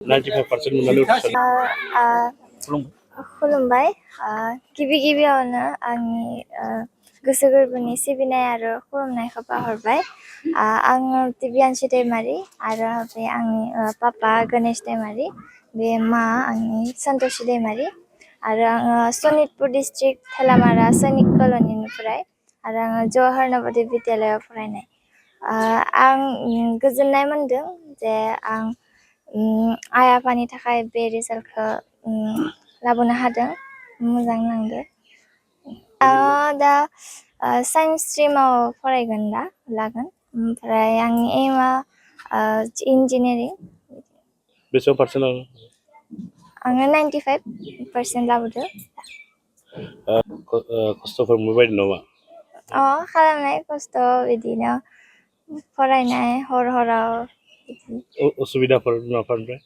95% मोननानै उथ्रिसारनो खुलुमबाय गिबि गिबियावनो आंनि गोसो गोरबोनि सिबिनाय आरो खुलुमनायखौ बावहरबाय आङो दिब्यानसि दैमारि आरो बे आंनि पापा गणेश दैमारि बे मा आंनि सन्तोषी दैमारि आरो आङो सनितपुर डिस्ट्रिक्ट थेलामारा सैनिक कल'निनिफ्राय आरो आङो जवाहर नवोदय बिद्यालयाव फरायनाय आं गोजोननाय मोनदों जे आं आइ आफानि थाखाय बे रिजाल्टखौ लाबोनो हादों मोजां नांदों दा साइन्स स्ट्रिमाव फरायगोन दा लागोन ओमफ्राय आंनि एमआ इन्जिनियारिं बेसेबां पार्सेन्ट आङो 95% लाबोदो खस्थ'फोर मोनबायदों नामा खालामनाय खस्थ' बिदिनो फरायनाय हराव उसुबिदाफोर माबाफोरनिफ्राय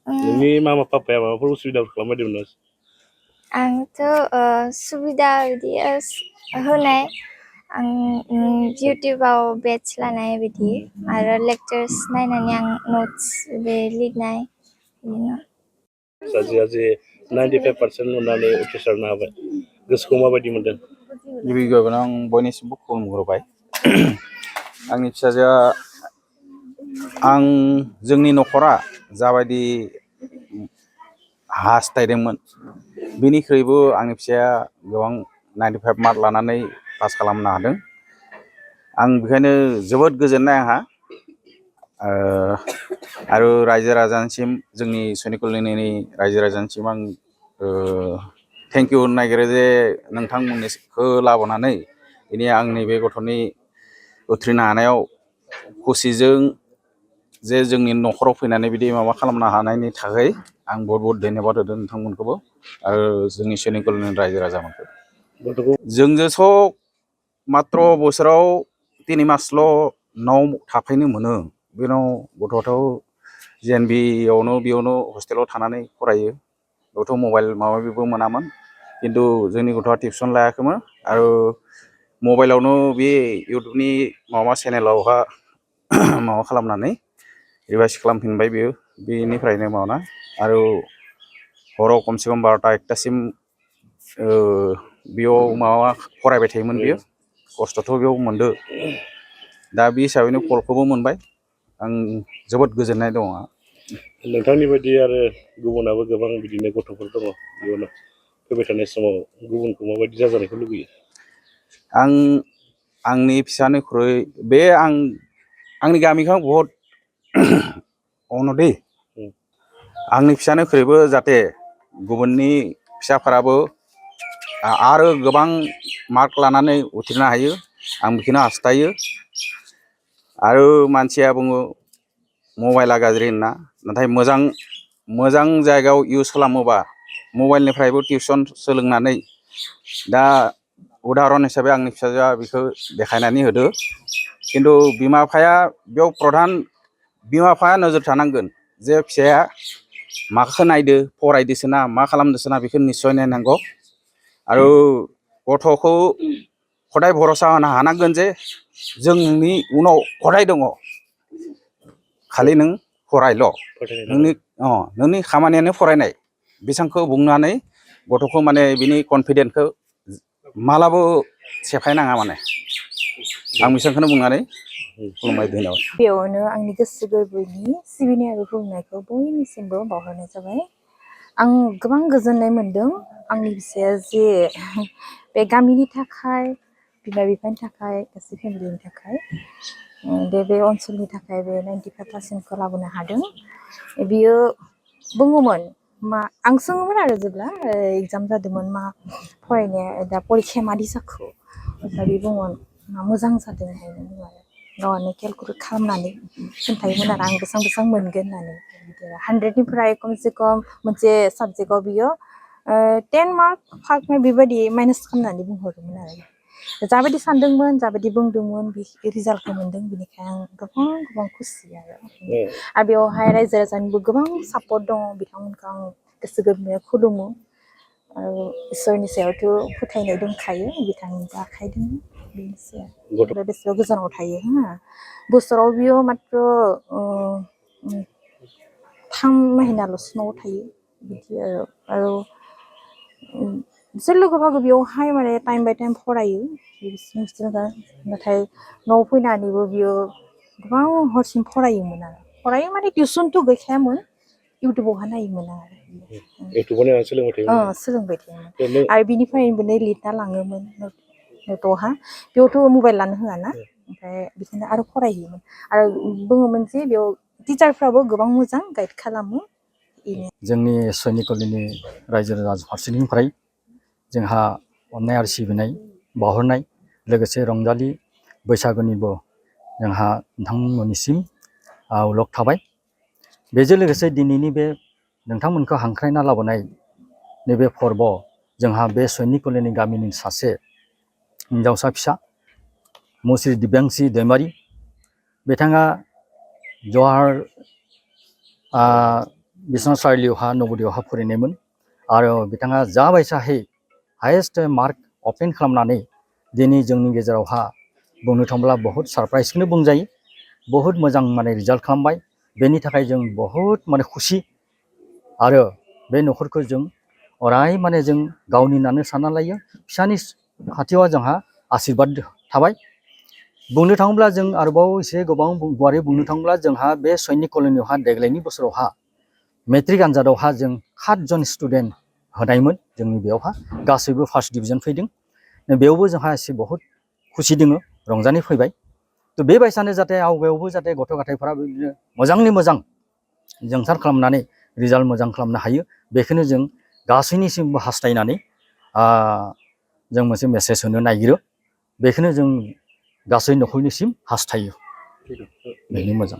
नोंनि मामा पापाया माबाफोर उसुबिदाफोर खालामबायदोंमोन आंथ' सुबिदा बिदि होनाय आं इउटुबाव बेटस लानाय बिदि आरो लेक्चार्स नायनानै आं नट्स बे लिरनाय बिदिनो फिसाजोआ जे 95% मोननानै उथ्रिसारनो हाबाय गोसोखौ माबायदि मोनदों गिबि गिबियावनो आं बयनिसिमबो खुलुमग्रोबाय आंनि फिसाजोआ जोंनि न'खरा जाबायदि हास्थायदोंमोन बिनिख्रुइबो आंनि फिसाया गोबां 95 मार्क लानानै पास खालामनो हादों आं बेखायनो जोबोद गोजोननाय आंहा आरो रायजो राजानिसिम जोंनि सैनिक कल'निनि रायजो राजानिसिम आं थेंक इउ होनो नागिरो जे नोंथांमोननिखौ लाबोनानै दिनै आंनि बे गथ'नि उथ्रिनो हानायाव खुसिजों जे जोंनि न'खराव फैनानै बिदि माबा खालामनो हानायनि थाखाय आं बहुत धन्यबाद होदों नोंथांमोनखौबो आरो जोंनि सैनिक कल'निनि रायजो राजामोनखौ जोंजोंथ' मात्र बोसोराव 3 मासल' न'आव थाफैनो मोनो बेनाव गथ'आथ' JNBयावनो बेयावनो हस्टेलाव थानानै फरायो बेयावथ' मबाइल माबा माबिबो मोनामोन खिन्थु जोंनि गथ'आ टिउसन लायाखैमोन आरो मबाइलावनो बे इउटुबनि माबा चेनेलावहा माबा खालामनानै रिभाइस खालामफिनबाय बेयो बेनिफ्रायनो मावना आरो हराव खमसे खम 12टा-1टासिम बेयाव माबा फरायबाय थायोमोन बेयो खस्थ'थ' बेयाव मोनदो दा बे हिसाबैनो फलखौबो मोनबाय आं जोबोद गोजोननाय दङ नोंथांनि बायदि आरो गुबुनाबो गोबां बिदिनो गथ'फोर दङ इयुनाव फैबाय थानाय समाव गुबुनखौ माबायदि जाजानायखौ लुबैयो आंनि फिसानिख्रुइ बे आंनि गामिखौ बहुत अनदे आंनि फिसानिख्रुइबो जाहाथे गुबुननि फिसाफोराबो आरो गोबां मार्क लानानै उथ्रिनो हायो आं बेखौनो हास्थायो आरो मानसिया बुङो मबाइला गाज्रि होनना नाथाय मोजां जायगायाव इउज खालामोबा मबाइलनिफ्रायबो टिउसन सोलोंनानै दा उदाहरन हिसाबै आंनि फिसाजोआ बेखौ देखायनानै होदो खिन्थु बिमा बिफाया बेयाव प्रधान बिमा बिफाया नोजोर थानांगोन जे फिसाया माखौ नायदो फरायदोसोना मा खालामदोसोना बेखौ निस्सय नायनांगौ आरो गथ'खौ हदाय भरसा होनो हानांगोन जे जोंनि उनाव हदाय दङ खालि नों फरायल' नोंनि खामानियानो फरायनाय बेसांखौ बुंनानै गथ'खौ माने बिनि कनफिडेन्सखौ मालाबो सेफायनाङा माने आं बेसांखौनो बुंनानै खुलुमबाय धन्यबाद बेयावनो आंनि गोसो गोरबोनि सिबिनाय आरो खुलुमनायखौ बयनिसिमबो बावहरनाय जाबाय आं गोबां गोजोननाय मोनदों आंनि फिसाया जे बे गामिनि थाखाय बिमा बिफानि थाखाय गासै फेमिलिनि थाखाय बे ओनसोलनि थाखाय बे 95%खौ लाबोनो हादों बियो बुङोमोन आं सोङोमोन आरो जेब्ला एग्जाम जादोंमोन मा फरायनाया दा परिखाया मादि जाखो अब्ला बे बुङोमोन मोजां जादों होननानै आरो गावआनो केलकुलेट खालामनानै खोन्थायोमोन आरो आं बेसेबां मोनगोन होननानै बिदि आरो 100निफ्राय खमसे खम मोनसे साबजेक्टआव बियो 10 मार्क 5 मार्क बेबायदि माइनास खालामनानै बुंहरोमोन आरो जाबायदि सानदोंमोन जाबायदि बुंदोंमोन बे रिजाल्टखौ मोनदों बेनिखायनो आं गोबां खुसि आरो बेवहाय रायजो राजानिबो गोबां सापर्ट दङ बिथांमोनखौ आं गोसो गोरबोनिफ्राय खुलुमो आरो इसोरनि सायावथ' फोथायनाय दंखायो बिथांनिबो आखाइ दङ बेनोसै बेसेबां गोजानाव थायो बोसोराव बियो मात्र 3 महिनाल'सो न'आव थायो बिदि आरो बिसोर लोगोफोराबो बेयावहाय माने टाइम बाय टाइम फरायो बिसोर नाथाय न'आव फैनानैबो बियो गोबां हरसिम फरायोमोन आरो फरायो माने टिउसनथ' गैखायामोन इउटुबावहा नायोमोन आरो इउटुबाव नायनानै सोलोंबाय थायोमोन सोलोंबाय थायोमोन दे नों आरो बिनिफ्रायनो लिरना लाङोमोन न'टआवहा बेयावथ' मबाइल लानो होआना ओमफ्राय बिदिनो आरो फरायहैयोमोन आरो बुङोमोन जे बेयाव टिचारफ्राबो गोबां मोजां गाइड खालामो जोंनि सैनिकलिनि रायजो राजा फारसेनिफ्राय जोंहा अननाय आरो सिबिनाय बावहरनाय लोगोसे रंजालि बैसागुनिबो जोंहा नोंथांमोननिसिम आवलग थाबाय बेजों लोगोसे दिनैनि बे नोंथांमोनखौ हांख्रायना लाबोनाय नैबे फोरबो जोंहा बे सैनिकलिनि गामिनि सासे हिन्जावसा फिसा मुस्रि दिब्यांसि दैमारि बिथाङा जवाहर बिश्वनाथ सारिआलियावहा नवोदयआवहा फरायनायमोन आरो बिथाङा जाबायसाहै हायेस्ट मार्क अबटेन खालामनानै दिनै जोंनि गेजेरावहा बुंनो थाङोब्ला बहुद सारप्राइजखौनो बुंजायो बहुद मोजां माने रिजाल्ट खालामबाय बेनि थाखाय जों बहुद माने खुसि आरो बे नखरखौ जों अराय माने जों गावनि होननानै सानना लायो फिसानि खाथियाव जोंहा आशीर्बाद थाबाय बुंनो थाङोब्ला जों आरोबाव एसे गोबां गुवारै बुंनो थाङोब्ला जोंहा बे सैनिक कल'नियावहा देग्लायनि बोसोरावहा मेट्रिक आनजादावहा जों 7 जन स्टुडेन्ट होनायमोन जोंनि बेयावहा गासैबो फार्स्ट डिभिजन फैदों बेयावबो जोंहा एसे बहुत खुसि दङ रंजानाय फैबाय तो बेबायसानो जाहाथे आवगायावबो जाहाथे गथ' गथायफोरा बिदिनो मोजांनि मोजां जाफुंसार खालामनानै रिजाल्ट मोजां खालामनो हायो बेखौनो जों गासैनिसिमबो हास्थायनानै जों मोनसे मेसेज होनो नागिरो बेखौनो जों गासै नखरनिसिम हास्थायो बेनो मोजां